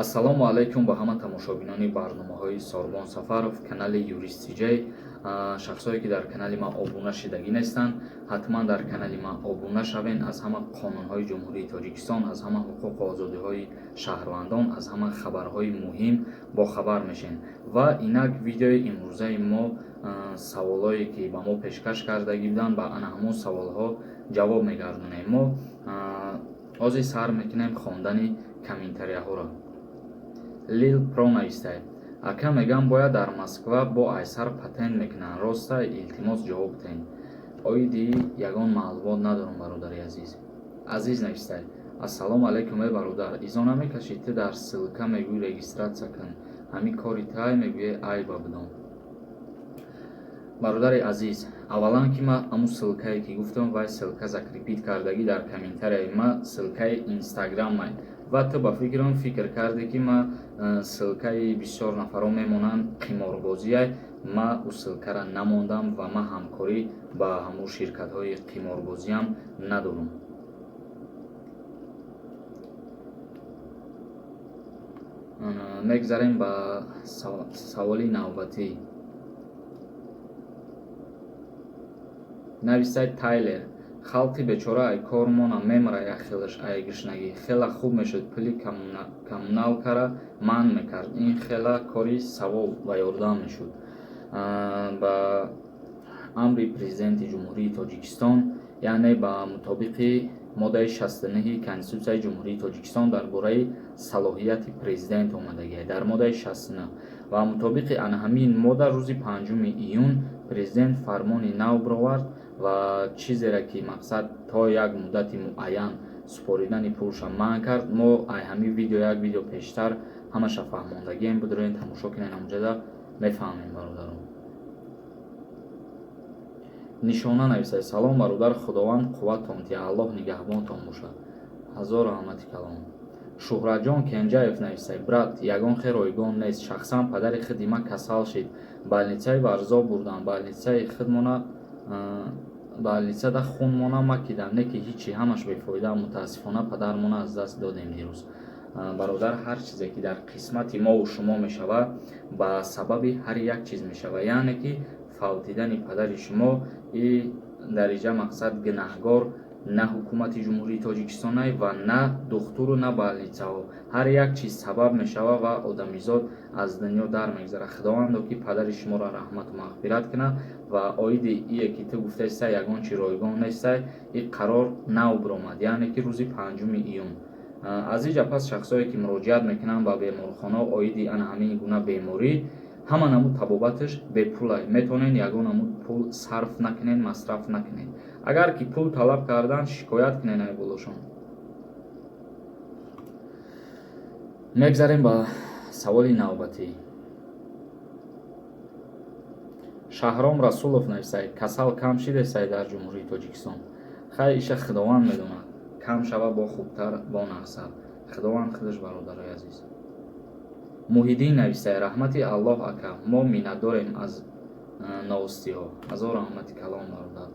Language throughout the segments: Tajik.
Ассалому алайкум ба ҳама тамошобинони барномаҳои Сорбон Сафаров, канали Юрист Тиҷай. Шахсое ки дар канали ман обуна шидагӣ нестанд, ҳатман дар канали ман обуна шавен. Аз ҳама қонунҳои Ҷумҳурии Тоҷикистон, аз ҳама ҳуқуқу озодиҳои шаҳрвандон, аз ҳама хабарҳои муҳим бохабар мешен. Ва инак видеои имрӯзаи мо, саволое ки ба мо пешкаш кардагӣ буданд, ба ана ҳамон саволҳо ҷавоб мегардонем. Мо ҳозир сар мекунем хондани комментарияҳоро. Лил Про навистае: ака, мегам, бояд дар Москва бо айсар патент мекунанд, роста? Илтимос, ҷавоб диҳед. Оиди ягон маълумот надорам, бародари азиз. Азиз навистае: ассалому алайкум, э бародар, изо намекашӣ, ту дар ссылка мегӯӣ регистрация кун, ҳамин кори тай мегӯӣ, айба бидон. Бародари азиз, аввалан ки ман ҳамун ссылкае ки гуфтам, вай ссылка закрепить кардагӣ дар комментарияи ма, ссылкаи инстаграмай, ва ту ба фикрам фикр кардӣ, ки ма ссылкаи бисёр нафарон мемонанд, қиморбозиай. Ма ӯ ссылкара намондам ва ман ҳамкорӣ ба ҳамун ширкатҳои қиморбозиам надорам. Мегзарем ба саволи навбатӣ. Нависад Тайлер: халқи бечора ай кор мона мемра, яхелаш ай гушнагӣ. Хела хуб мешуд, пули коммуналкара манъ мекард, ин хела кори савоб ва ёрдам мешуд. Ба амри Президенти Ҷумҳурии Тоҷикистон, яъне ба мутобиқи моддаи 69-и Конститутсияи Ҷумҳурии Тоҷикистон дар бораи салоҳияти президент омадагиа дар моддаи 69, ва мутобиқи ана ҳамин модда рӯзи 5 июн президент фармони нав бировард ва чизере ки мақсад то як муддати муайян супоридани пулша манъ кард. Мо ай ҳамин видео як видео пештар ҳамаша фаҳмондагием, бидурен, тамошо кунен, ҳамҷода мефаҳмем, бародарон. Нишона нависад: салом, бародар, Худованд қувваттон диҳад, Аллоҳ нигаҳбонтон бошад, ҳазор раҳмати калон. Шуҳратҷон Кенҷаев нависад: брат, ягон хел ройгон нест, шахсан падари худи ман касал шид, больницаи Варзоб бурдам, больницаи худмона, больницада хунмона макидам, не ки ҳичи, ҳамаш бефоида, мутаассифона падармона аз даст додем дирӯз. Бародар, ҳар чизе ки дар қисмати мову шумо мешавад, ба сабаби ҳар як чиз мешавад, яъне ки фавтидани падари шумо и дариҷа мақсад гунаҳгор на ҳукумати Ҷумҳурии Тоҷикистонай ва на духтуру на больницаҳо. Ҳар як чиз сабаб мешавад ва одамизод аз дунё дар мегзарад. Худовандо ки падари шуморо раҳмату мағфират кунад. Ва оиди ие ки ту гуфтаистай, ягон чи ройгон нестай, и қарор нав биромад, яъне ки рӯзи 5 июн. Аз иҷа пас шахсое ки муроҷиат мекунанд ба беморхона оиди ана ҳамин гуна беморӣ, ҳама намуд табобаташ бепулай, метавонед ягон намуд пул сарф накунед, масраф накунед. Агар ки пул талаб кардан, шикоят кунед ай болошон. Мегзарем ба саволи навбатӣ. Шаҳром Расулов нависад: касал кам шидесай дар Ҷумҳурии Тоҷикистон? Хай, иша Худованд медонад, кам шава бо хубтар, бо нақсар, Худованд худаш, бародарои азиз. Муҳиддин нависад: раҳмати Аллоҳ, ака, мо миннатдорем аз новостиҳо, ҳазор раҳмати калон, бародар.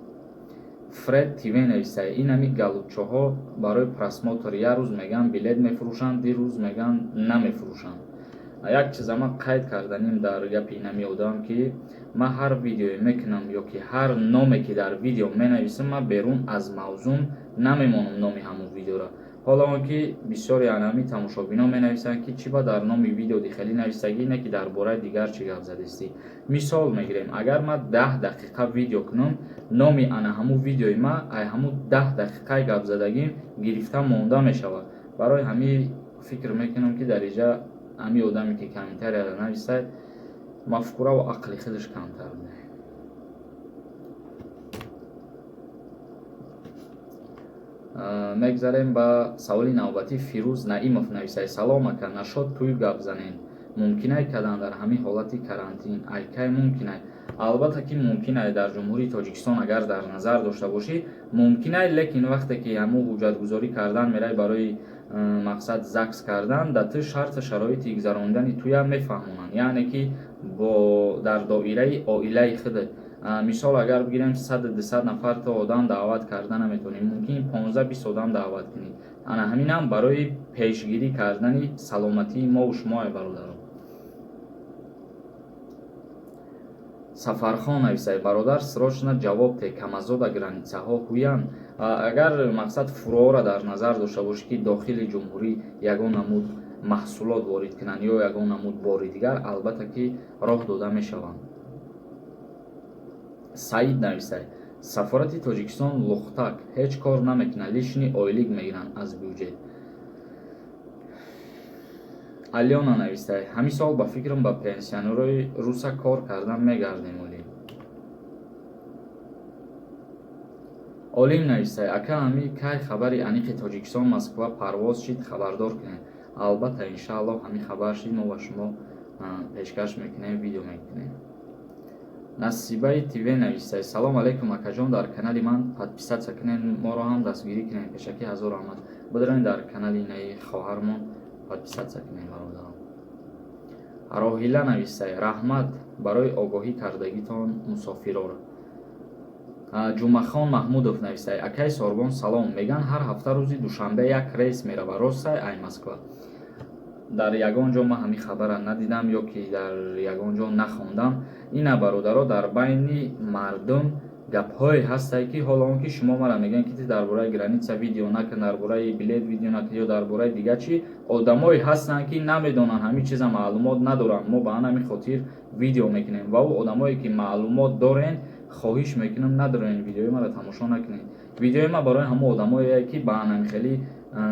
Фред ТВ нависад: инами галучоҳо барои просмотр як рӯз меган билет мефурӯшанд, дирӯз меган намефурӯшанд. Як чиза ман қайд карданим дар гапи инами одам, ки ман ҳар видеое мекунам ё ки ҳар номе ки дар видео менависам, ман берун аз мавзӯъ намемонам номи ҳамон видеоро. Ҳоло он ки бисёри анами тамошобинон менависанд, ки чӣ ба дар номи видео дихелӣ нависагӣ, не ки дар бораи дигар чӣ гап задистӣ. Мисол мегирем, агар ман 10 дақиқа видео кунам, номи ана ҳамун видеои ман ай ҳамун 10 дақиқаи гапзадагим гирифта монда мешавад. Барои ҳамин фикр мекунам, ки дар иҷа ҳамин одаме ки комментарияро нависад, мафкураву ақли худаш камтар буда. Мегзарем ба саволи навбатӣ. Фирӯз Наимов нависад: салом, ака, нашод тӯй гап занем, мумкинай кардан дар ҳамин ҳолати карантин? Айкай мумкинай? Албатта ки мумкинай. Дар Ҷумҳурии Тоҷикистон агар дар назар дошта бошӣ, мумкинай, лекин вақте ки ҳамун ҳуҷҷатгузорӣ кардан мерай барои мақсад ЗАГС кардан, дар ту шарту шароити гузарондани тӯям мефаҳмонанд, яъне ки бо дар доираи оилаи худат. Мисол агар бигирем, саду дусад нафар то одам даъват карда наметавонӣ, мумкин 15-20 одам даъват кунӣ. Ана ҳаминам барои пешгирӣ кардани саломатии мову шумое, бародарон. Сафархон нависай: бародар, срочно ҷавоб те, камазода границаҳо ҳуянд. Агар мақсад фурора дар назар дошта бошӣ, ки дохили ҷумҳурӣ ягон намуд маҳсулот ворид кунанд ё ягон намуд бори дигар, албатта ки роҳ дода мешаванд. Саид нависай: сафорати Тоҷикистон лухтак ҳеҷ кор намекунад, лишний ойлик мегиранд аз бюҷет. Алёна навистай: ҳамин сол ба фикрам ба пенсионерои руса кор кардан мегардем. Олим Олим навистай: ака, ҳами кай хабари аниқи Тоҷикистон Москва парвоз шид, хабардор кунед. Албатта, иншааллоҳ, ҳамин хабар шид, мо ба шумо пешкаш мекунем, видео мекунем. Насибаи ТВ навистай: салом алейкум, акаҷон, дар канали ман подписаться кунед, моро ҳам дастгирӣ кунед. Пешакӣ ҳазор раҳмат. Бидарем дар канали инаи хоҳармон подписаться кунед, бародарон. Роҳила навистай: раҳмат барои огоҳӣ кардагитон мусофирора. Ҷумъахон Маҳмудов навистай: акай Сорбон, салом, меган ҳар ҳафта рӯзи душанбе як рейс мерава, ростай ай Москва? Дар ягон ҷо ман ҳамин хабара надидам ё ки дар ягон ҷо нахондам. Ина, бародаро, дар байни мардум гапҳое ҳастае, ки ҳоло он ки шумо мара мегӯянд, ки ти дар бораи граница видео накун, дар бораи билет видео накун ё дар бораи дигар чӣ. Одамое ҳастанд, ки намедонанд, ҳамин чиза маълумот надоранд. Мо ба ҳамин хотир видео мекунем ва ӯ одамое ки маълумот дорен, хоҳиш мекунам, надорен, видеои маро тамошо накунед. Видеои ма барои ҳамон одамое, ки ба ҳамин хели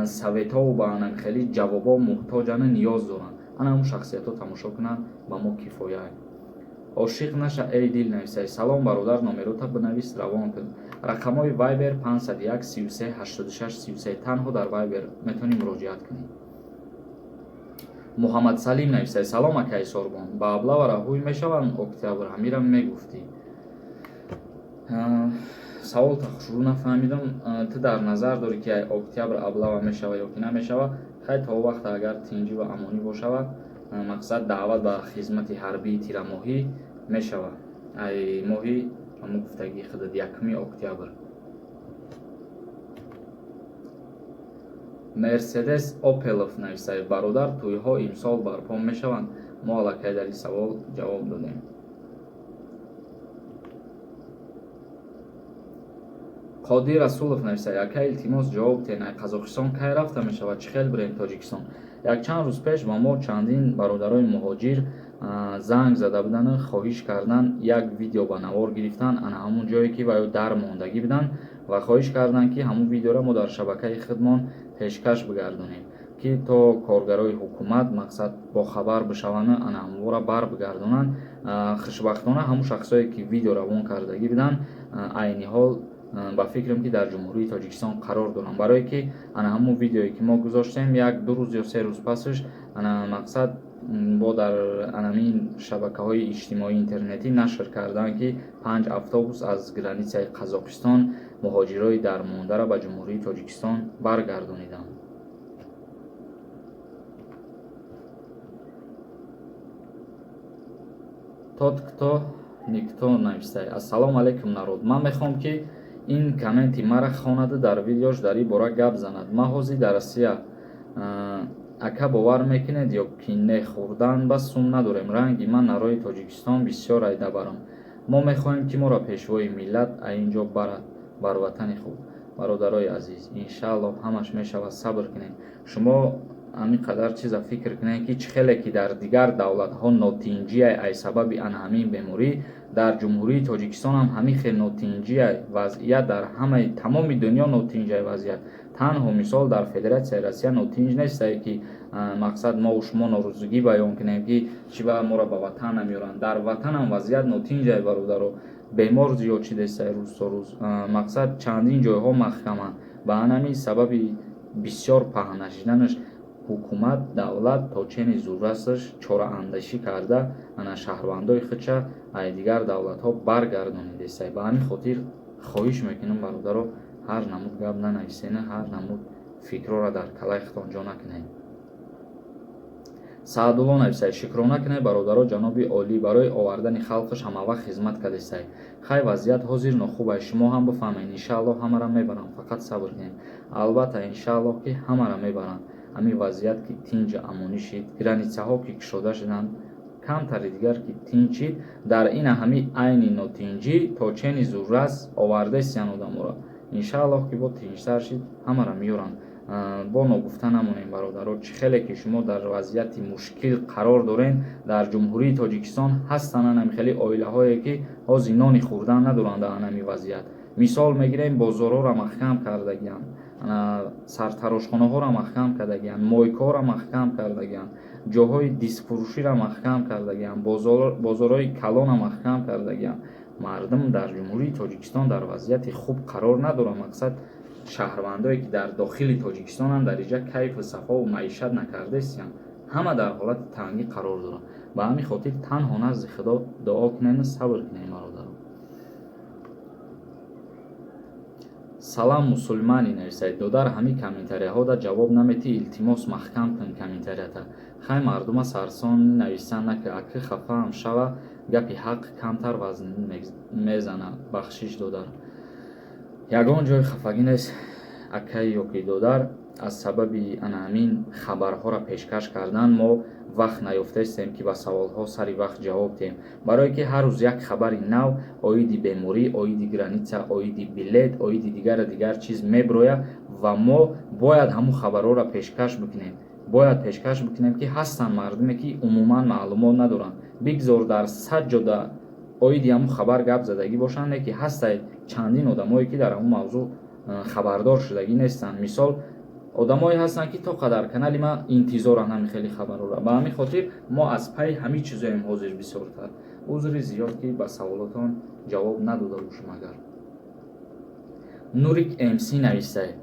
советҳову ба ҳамин хели ҷавобҳо муҳтоҷану ниёз доранд. Ана ҳамун шахсиятҳо тамошо кунанд, ба мо кифоя. Ошиқ наша, эй дил нависай: салом, бародар, номерота бинавис, равон кун. Рақамҳои Вайбер 501 33 86 33, танҳо дар Вайбер метавонӣ муроҷиат кунӣ. Муҳаммадсалим нависай: салом, акаи Сорбон, ба облава раҳӯй мешаванд октябр, ҳамира мегуфтӣ. Саволта хушрӯ нафаҳмидам. Ту дар назар дорӣ, ки октябр облава мешава ё ки намешава? Хай, то вақта агар тинҷӣ ва амонӣ бошавад, мақсад даъват ба хизмати ҳарбии тирамоҳӣ мешавад ай моҳи ҳамун гуфтагии худат, 1 октябр. Мерседес Опелов нависай: бародар, тӯйҳо имсол барпо мешаванд? Мо аллакай дар ин савол ҷавоб додем. Қодир Расулов нависай: ака, илтимос, ҷавоб тен, ай Қазоқистон кай рафта мешавад, чӣ хел бирем Тоҷикистон? Якчанд рӯз пеш ба мо чандин бародарои муҳоҷир занг зада будану хоҳиш кардан, як видео ба навор гирифтан, ана ҳамун ҷое ки ва ё дар мондагӣ буданд, ва хоҳиш карданд, ки ҳамун видеоро мо дар шабакаи худмон пешкаш бигардонем, ки то коргарои ҳукумат мақсад бохабар бишаванду ана ҳамвора бар бигардонанд. Хушбахтона, ҳамун шахсое ки видео равон кардагӣ буданд, айни ҳол ба фикрам, ки дар Ҷумҳурии Тоҷикистон қарор дорам, барое ки ана ҳамун видеое ки мо гузоштем, як ду рӯз ё 3 рӯз пасаш ана мақсад бо дар анамин шабакаҳои иҷтимоии интернетӣ нашр карданд, ки панҷ автобус аз границаи Қазоқистон муҳоҷирои дармондара ба Ҷумҳурии Тоҷикистон баргардониданд. Тот кто никто навистай: ассалому алайкум, народ, ман мехоҳам, ки ин комменти мара хонаду дар видеош дар ин бора гап занад. Ман ҳозир дар Россия, ака, бовар мекунед ё ки не, хӯрдан ба сум надорем. Ранги ман нарои Тоҷикистон бисёр айда барам. Мо мехоҳем, ки моро пешвои миллат аин ҷо барад бар ватани худ. Бародарои азиз, иншааллоҳ, ҳамаш мешавад, сабр кунед. Шумо ҳамин қадар чиза фикр кунед, ки чӣ хеле ки дар дигар давлатҳо нотинҷиай ай сабаби ана ҳамин беморӣ, дар Ҷумҳурии Тоҷикистон ҳам ҳамин хел нотинҷиай вазъият. Дар ҳамаи тамоми дунё нотинҷай вазъият. Танҳо мисол дар Федератсияи Россия нотинҷ нестае, ки мақсад мову шумо норӯзигӣ баён кунем, ки чӣ ба моро ба ватан намеоранд. Дар ватанам вазъият нотинҷай, бародаро. Бемор зиёд шидестай рӯз то рӯз, мақсад чандин ҷойҳо маҳкаманд. Ба ҳамин сабаби бисёр паҳнашиданаш ҳукумат, давлат то чени зуррасаш чораандешӣ карда, ана шаҳрвандои худша ай дигар давлатҳо баргардонидесай. Ба ҳамин хотир хоҳиш мекунам, бародаро, ҳар намуд гап нанависена, ҳар намуд фикрҳоро дар калаи худтон ҷо накунед. Саъдулло нависай: шукрона кунед, бародаро, ҷаноби олӣ барои овардани халқаш ҳамавақт хизмат кардесай. Хай, вазъият ҳозир нохубай, шумо ҳам бифаҳмед. Иншааллоҳ, ҳамаро мебарам, фақат сабр кунед. Албатта, иншааллоҳ, ки ҳамаро мебаранд. Ҳамин вазъият ки тинҷ амонӣ шид, границаҳо ки кушода шуданд, камтари дигар ки тинҷ шид, дар ина ҳами айни нотинҷӣ то чени зуррас овардесиян одаморо. Иншааллоҳ, ки бо тинҷтар шид, ҳамаро меёранд. Бо ногуфта намонем, бародаро, чӣ хеле ки шумо дар вазъияти мушкил қарор дорен, дар Ҷумҳурии Тоҷикистон ҳастанд анами хеле оилаҳое, ки ҳозир нони хӯрдан надоранд дар анами вазъият. Мисол мегирем, бозорҳоро маҳкам кардагианд, сартарошхонаҳоро маҳкам кардагианд, мойкаҳоро маҳкам кардагианд, ҷоҳои дискфурӯширо маҳкам кардагианд, бозорҳои калонро маҳкам кардагианд. Мардум дар Ҷумҳурии Тоҷикистон дар вазъияти хуб қарор надорад. Мақсад, шаҳрвандое, ки дар дохили Тоҷикистонанд, дар инҷа кайфу сафову маишат накардаистиянд, ҳама дар ҳолати тангӣ қарор доранд. Ба ҳамин хотир танҳо назди Худо дуо кунем, сабр кунем, бародаро. Салам, мусулмани, нависед. Додар, ҳамин комментарияҳода ҷавоб наметӣ, илтимос, маҳкам кун комментарията. Хай, мардума сарсон нависан нака, аки хафаам шава, гапи ҳақ камтар вазн мезана. Бахшиш, додар. Ягон ҷои хафагӣ нест, акай ёки додар. Аз сабаби ана ҳамин хабарҳоро пешкаш кардан мо вақт наёфтаистем, ки ба саволҳо сари вақт ҷавоб диҳем, барое ки ҳар рӯз як хабари нав оиди беморӣ, оиди граница, оиди билет, оиди дигару дигар чиз мебирояд ва мо бояд ҳамун хабарҳоро пешкаш бикунем. Бояд пешкаш бикунем, ки ҳастанд мардуме, ки умуман маълумот надоранд. Бигзор дар 100 ҷода оиди ҳамун хабар гап задагӣ бошанд, не ки ҳастай чандин одамое, ки дар ҳамун мавзӯъ хабардор шудагӣ нестанд. Мисол, одамое ҳастанд, ки то қадар канали ма интизоранд ҳамин хели хабарҳоро. Ба ҳамин хотир мо аз пайи ҳамин чизоем ҳозир бисёртар. Узри зиёд, ки ба саволотон ҷавоб надода бошем. Агар Нурик МС нависае: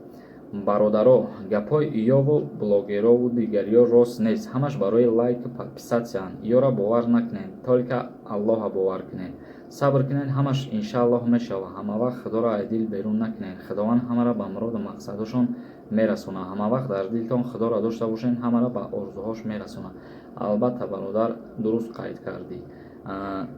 бародаро, гапҳои иёву блогерову дигариё рост нест, ҳамаш барои лайку подписатсияанд. Иёра бовар накунед, только Аллоҳа бовар кунед. Сабр кунед, ҳамаш иншааллоҳ мешавад. Ҳамавақт Худоро аз дил берун накунед, Худованд ҳамаро ба муроду мақсадҳошон мерасонад. Ҳамавақт дар дилтон Худоро дошта бошед, ҳамаро ба орзуҳош мерасонад. Албатта, бародар, дуруст қайд кардӣ.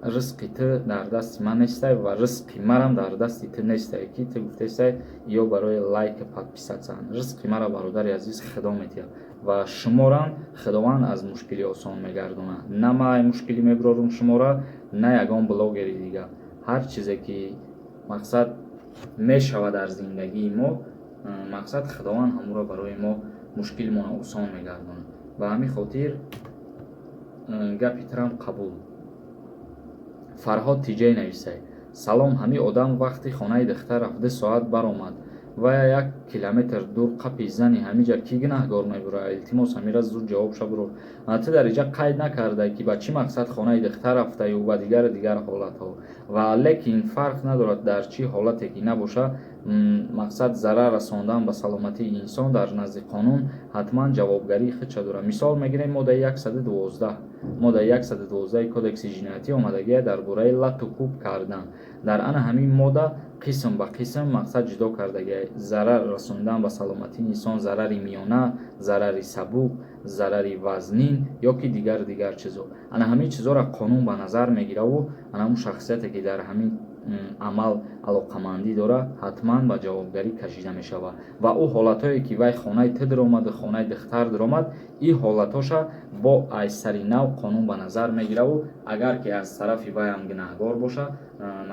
Ризқи ту дар дасти ман нестай ва ризқи марам дар дасти ту нестай, ки ту гуфтестай, ё барои лайку подписатсияанд. Ризқи мара, бародари азиз, Худо метиҳад ва шуморам Худованд аз мушкилӣ осон мегардонад. На ман ай мушкилӣ мебирорум шумора, на ягон блогери дигар. Ҳар чизе ки мақсад мешавад дар зиндагии мо, мақсад, Худованд ҳамонро барои мо мушкилмонро осон мегардонад. Ба ҳамин хотир гапи турам қабул. Фарҳод Тиҷай нависай: салом, ҳамин одам вақти хонаи духтар рафт, 2 соат баромад ва 1 километр дур қапи зани, ҳамиҷа кӣ гунаҳгор мебурад? Илтимос, ҳамира зуд ҷавобша бурор. Ту дар иҷа қайд накардай, ки ба чӣ мақсад хонаи духтар рафтаю ва дигару дигар ҳолатҳо. Ва лекин фарқ надорад, дар чӣ ҳолате ки набоша, мақсад, зарар расондан ба саломатии инсон дар назди қонун ҳатман ҷавобгарии худша дорад. Мисол мегирем, моддаи 112, моддаи 112 Кодекси ҷиноятӣ омадагия дар бораи лату кӯб кардан. Дар ана ҳамин модда қисм ба қисм, мақсад, ҷудо кардагия: зарар расондан ба саломатии инсон, зарари миёна, зарари сабук, зарари вазнин ё ки дигару дигар чизо. Ана ҳамин чизоро қонун ба назар мегираву ана ҳамун шахсияте, ки дар ҳамин амал алоқамандӣ дорад, ҳатман ба ҷавобгарӣ кашида мешавад. Ва ӯ ҳолатҳое, ки вай хонаи ту даромаду хонаи духтар даромад, ин ҳолатҳоша бо аз сари нав қонун ба назар мегираву агар ки аз тарафи вайам гунаҳгор боша,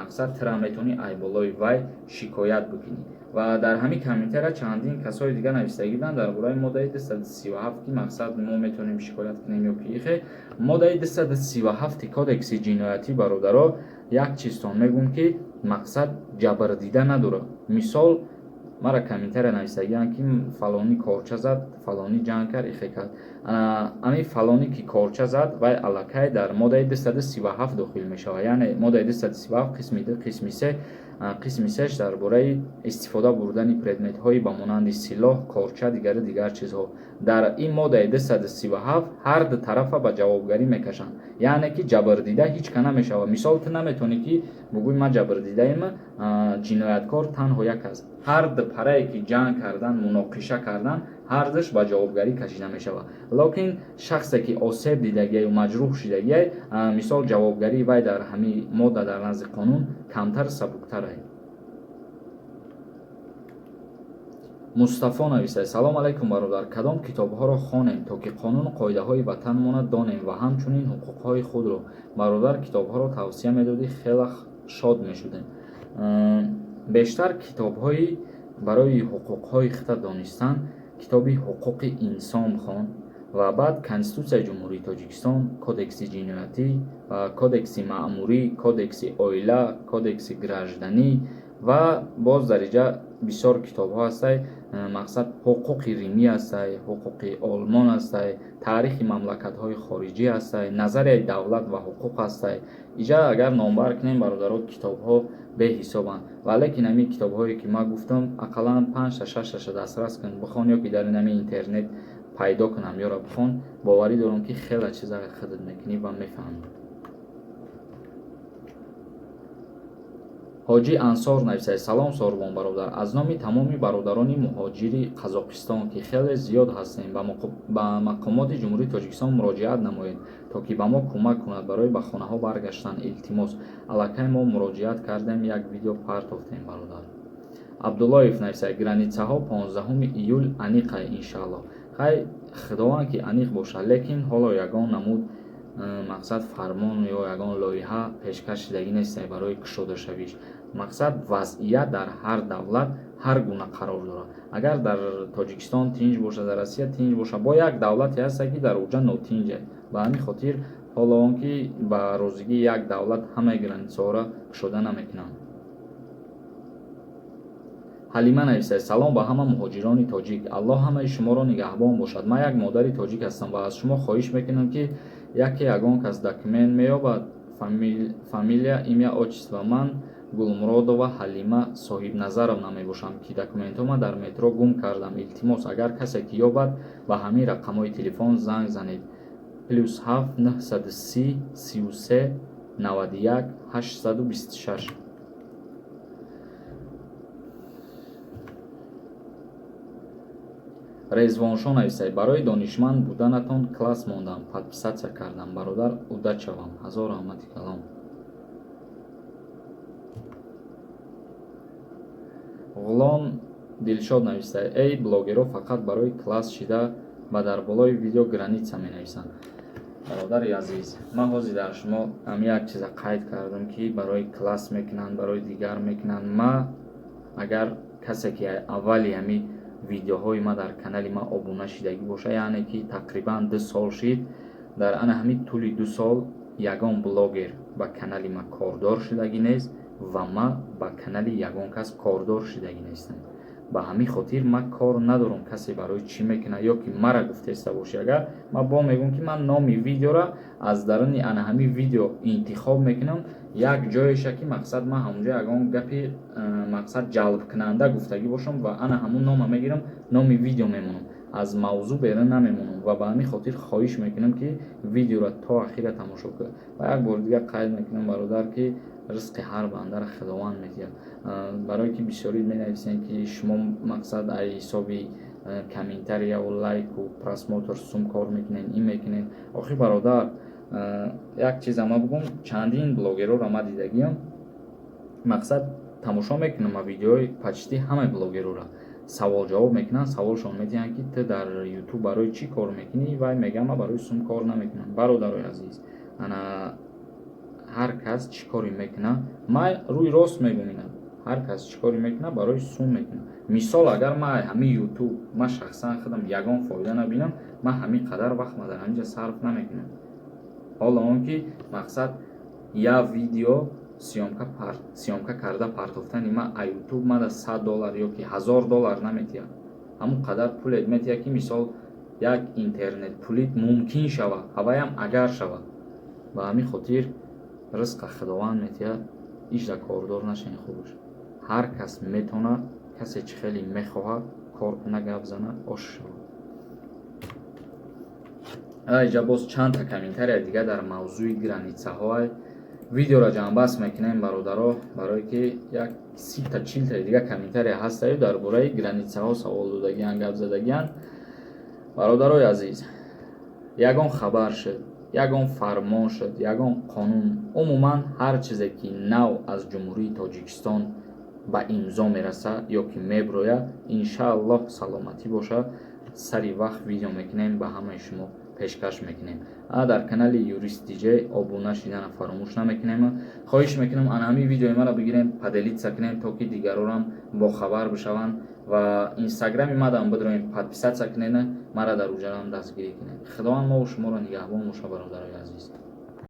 мақсад, тура метавонӣ ай болои вай шикоят бикунӣ. Ва дар ҳамин комментария чандин касои дигар навистагӣ буданд дар бораи моддаи 237, ки мақсад, мо метавонем шикоят кунем ё ки ихе. Моддаи 237 Кодекси ҷиноятӣ, бародаро, як чизтон мегӯм, ки мақсад, ҷабрдида надорад. Мисол, мара комментария навистагианд, ки фалонӣ корча зад, фалонӣ ҷанг кард, ихе кард. Ами фалонӣ, ки корча зад, вай аллакай дар моддаи 237 дохил мешавад, яъне моддаи 237 қисми 2, қисми 3. Қисми сеш дар бораи истифода бурдани предметҳои ба монанди силоҳ, корча, дигару дигар чизҳо. Дар ин моддаи 237 ҳар ду тарафа ба ҷавобгарӣ мекашанд, яъне ки ҷабрдида ҳеҷ ка намешавад. Мисол, ту наметавонӣ, ки бугӯй, ман ҷабрдидаем, ҷинояткор танҳо як аст. Ҳар ду парае, ки ҷанг кардан, муноқиша кардан, ҳардуш ба ҷавобгарӣ кашида мешавад. Лекин шахсе, ки осеб дидагиаю маҷрӯҳ шудагиай, мисол, ҷавобгарии вай дар ҳамин модда дар назди қонун камтар, сабуктарай. Мустафо нависад: салом алайкум, бародар, кадом китобҳоро хонем, то ки қонуну қоидаҳои ватанмона донем ва ҳамчунин ҳуқуқҳои худро? Бародар, китобҳоро тавсия медодӣ, хеле шод мешудем. Бештар китобҳои барои ҳуқуқҳои худта донистан, китоби ҳуқуқи инсон хон ва баъд Конститутсияи Ҷумҳурии Тоҷикистон, Кодекси ҷиноятӣ ва Кодекси маъмурӣ, Кодекси оила, Кодекси гражданӣ ва боз дар инҷа бисёр китобҳо ҳастай. Мақсад, ҳуқуқи римӣ ҳастай, ҳуқуқи олмон ҳастай, таърихи мамлакатҳои хориҷӣ ҳастай, назарияи давлат ва ҳуқуқ ҳастай. Иҷа агар номбар кунем, бародаро, китобҳо беҳисобанд, валекин ҳамин китобҳое ки ман гуфтам, ақаллан панҷта, шашташа дастрас кун, бихон ё ки дар ин ҳамин интернет пайдо кунам ёра бихон. Боварӣ дорам, ки хеле чиза худат мекунӣ ва мефаҳмӣ. Ҳоҷӣ Ансор нависад: салом, Сорбон бародар, аз номи тамоми бародарони муҳоҷири Қазоқистон, ки хеле зиёд ҳастем, ба мақомоти Ҷумҳурии Тоҷикистон муроҷиат намоед, то ки ба мо кӯмак кунад барои ба хонаҳо баргаштан. Илтимос. Аллакай мо муроҷиат кардем, як видео партофтем, бародар. Абдуллоев нависад: границаҳо 15 июл аниқай, иншааллоҳ. Хай, худованд ки аниқ бошад, лекин ҳоло ягон намуд, мақсад, фармон ё ягон лоиҳа пешкаш шудагӣ нестай барои кушодашавиш. Мақсад, вазъият дар ҳар давлат ҳар гуна қарор дорад. Агар дар Тоҷикистон тинҷ бошад, дар Россия тинҷ бошад, бо як давлате ҳаста, ки дар уҷа нотинҷ. Ба ҳамин хотир ҳоло он ки ба розигии як давлат ҳамаи границаҳоро кушода намекунанд. Ҳалима нависад: салом ба ҳама муҳоҷирони тоҷик, Аллоҳ ҳамаи шуморо нигаҳбон бошад. Ман як модари тоҷик ҳастам ва аз шумо хоҳиш мекунам, ки яке ягон кас документ меёбад, фамилия, имя, отчество, ман Гулмуродова Ҳалима Соҳибназаровна мебошам, ки документҳома дар метро гум кардам. Илтимос, агар касе ки ёбад, ба ҳамин рақамҳои телефон занг занед: +7 930 33 91 826. Резвоншо нависад: барои донишманд буданатон класс мондам, подписаться кардам, бародар, удача вам. Ҳазор раҳмати калом. Ғулом Дилшод нависад: эй блогерҳо фақат барои класс шида ба дар болои видео граница менависанд. Бародари азиз, ман ҳозир дар шумо ҳам як чиза қайд кардам, ки барои класс мекунанд, барои дигар мекунанд. Ма агар касе ки аввали ҳами видеоҳои ма дар канали ма обуна шидагӣ боша, яъне ки тақрибан 2 сол шид, дар ана ҳамин тӯли 2 сол ягон блогер ба канали ма кордор шудагӣ нест ва ма ба канали ягон кас кордор шудагӣ нестам. Ба ҳамин хотир ман кор надорам, касе барои чӣ мекунад ё ки мара гуфтеста бошӣ. Агар ман бо мегӯм, ки ман номи видеора аз даруни ана ҳамин видео интихоб мекунам, як ҷоеша, ки мақсад, ман ҳамонҷо ягон гапи, мақсад, ҷалбкунанда гуфтагӣ бошам ва ана ҳамун нома мегирам, номи видео мемонам, аз мавзӯъ берун намемонам. Ва ба ҳамин хотир хоҳиш мекунам, ки видеоро то ахира тамошо кунед. Ва як бори дигар қайд мекунам, бародар, ки ризқи ҳар бандаро Худованд медиҳад. Барое ки бисёрӣ менависем, ки шумо, мақсад, ай ҳисоби комментарияву лайку просмотр сум кор мекунед, ин мекунед. Охи, бародар, як чиза ма бигӯм: чандин блогерҳоро ма дидагиам, мақсад, тамошо мекунам ма видеои почти ҳамаи блогерҳоро, савол ҷавоб мекунанд, саволшон медиҳанд, ки ту дар Ютуб барои чӣ кор мекунӣ? Вай мегӯяд: ман барои сум кор намекунам. Бародарои азиз, ана ҳар кас чӣ коре мекунад, ман рӯи рост мегӯм, ина ҳар кас чӣ коре мекунад, барои сум мекунад. Мисол, агар ман ҳамин Ютуб, ман шахсан худам ягон фоида набинам, ман ҳамин қадар вақт ма дар ҳаминҷа сарф намекунам. Ҳоло он ки, мақсад, як видео съёмка карда партофтани ман а Ютуб мада $100 ё ки $1000 наметиҳад. Ҳамон қадар пулет метиҳад, ки мисол як интернет пулит мумкин шавад, ҳаваям агар шавад. Ба ҳамин хотир ризқа Худованд метиҳад, ҳеҷ кордор нашавед, хубаш. Ҳар кас метавонад, касе чӣ хеле мехоҳад кор куна, гап зана, ош шавад. Иҷа боз чандта комментария дига дар мавзӯи границаҳо. Видеоро ҷамъбаст мекунем, бародаро, барое ки як 30-та, 40-таи дига комментария ҳастаю, дар бораи границаҳо савол додагиян, гап задагиян. Бародарои азиз, ягон хабар шуд, ягон фармон шуд, ягон қонун, умуман ҳар чизе ки нав аз Ҷумҳурии Тоҷикистон Ба имзо мераса ё ки меброя, иншааллоҳ, саломатӣ боша, сари вақт видео мекунем, ба ҳамаи шумо пешкаш мекунем. А дар канали Юрист Диҷей обуна шидана фаромӯш намекунем. Хоҳиш мекунам, ана ҳамин видеои маро бигирем, поделиться кунем, то ки дигарорам бохабар бишаванд ва инстаграми мадам бидроем, подписаться кунена, мара дар уҷарам дастгирӣ кунем. Худованд мову шуморо нигаҳбон боша, бародарои азиз.